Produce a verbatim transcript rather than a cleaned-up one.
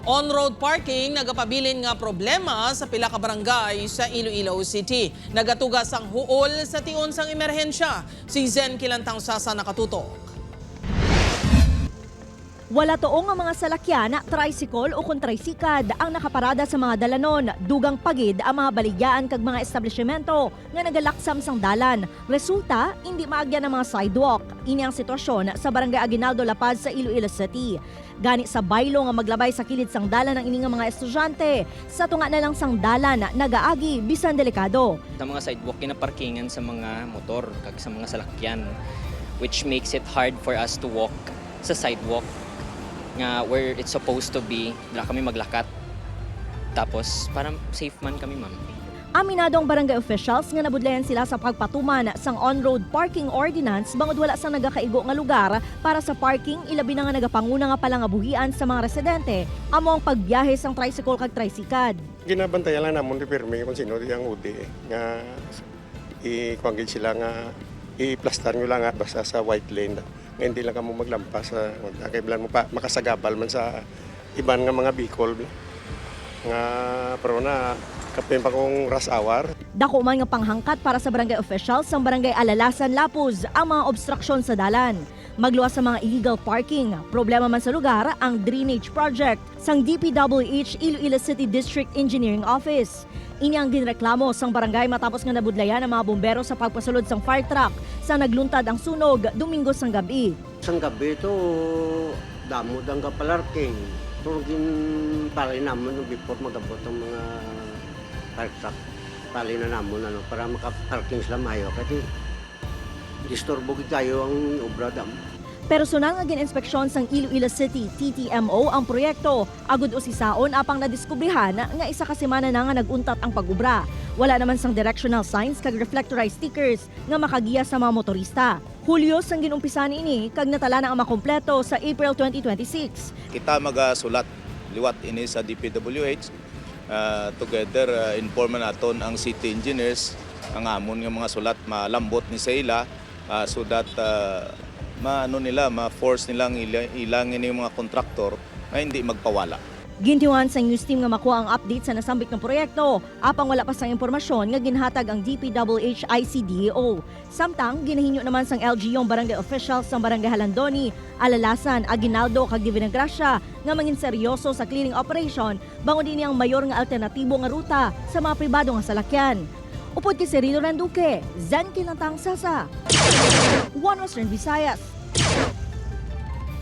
On-road parking nagapabilin nga problema sa pila ka barangay sa Iloilo City. Nagatuga sang huol sa tion sang emerhensya. Si Zen Kilantang Sasa nakatutok. Wala tuo nga mga salakyan, tricycle o kon tricycad ang nakaparada sa mga dalanon. Dugang pa gid ang mga baligyaan kag mga establishmento nga nagalaksam sang dalan. Resulta, indi maagyan ang mga sidewalk. Ini ang sitwasyon sa Barangay Aguinaldo La Paz sa Iloilo City. Gani sa baylo nga maglabay sa kilid sang dalan ang ini nga mga estudyante, sa tunga na lang sang dalan nagaagi bisan delikado. Sa mga sidewalk, ginaparkingan sa mga motor kag sa mga salakyan, which makes it hard for us to walk sa sidewalk nga where it's supposed to be, dira kami maglakat. Tapos, para safe man kami, ma'am. Aminado ang barangay officials nga nabudlayan sila sa pagpatuman sang on-road parking ordinance bangod wala sang nagakaigo nga lugar para sa parking, ilabi na nga nagapanguna nga palangabuhian sa mga residente amo ang pagbiyahe sang tricycle kag tricycad. Ginabantayan lang namon di pirmi kung sino di ang udi nga ikuan gid sila nga iplastar nyo lang nga basta sa white lane nga hindi lang kamo maglampas sa kay bilang mo pa makasagabal man sa iban nga mga bikol nga pero na kapin pa kung rush hour. Dako man nga panghangkat para sa barangay officials sang barangay Alalasan Lapuz ang mga obstruksyon sa dalan. Magluwas sa mga illegal parking, problema man sa lugar ang drainage project sang D P W H Iloilo City District Engineering Office. Ini ang ginreklamo sang barangay matapos nga nabudlayan ang mga bombero sa pagpasulod sang fire truck sa nagluntad ang sunog Domingo sang gab-i. Sang gabi to, damo dang gapalarking. Pero ginpalay namon no before magabot ang mga fire truck. Pali na namon ano, para makaparking sila mayo. Kasi disturbo gid kayo ang obra damo. Personal nga gin-inspeksyon sang Iloilo City T T M O ang proyekto agud usisaon apang nadiskubrihan nga isa ka semana na nga nag-untat ang pag-obra. Wala naman sang directional signs kag reflectorized stickers nga makagiya sa mga motorista. Hulyo sang gin-umpisa niini kag natala na ang makompleto sa April twenty twenty-six. Kita magasulat liwat ini sa D P W H, ah, together, ah, informan naton ang city engineers, ang amon nga mga sulat malambot ni sa ila, ah, so that, ah, maano nila, ma-force nila ang ila, ilang ini mga kontraktor nga hindi magpawala. Gintiwan sang news team nga makuha ang update sa nasambit nga proyekto, apang wala pa sang impormasyon nga ginhatag ang D P W H I C D E O. Samtang, ginahinyo naman sang L G U ang barangay officials sang barangay Jalandoni, Alalasan, Aguinaldo, kag Divinagracia nga mangin seryoso sa clearing operation bangod ini ang mayor nga alternatibo nga ruta sa mga pribado nga salakyan. Upod kay Cirilo Randuque, Zen Kinatang Sasa, One Western Visayas.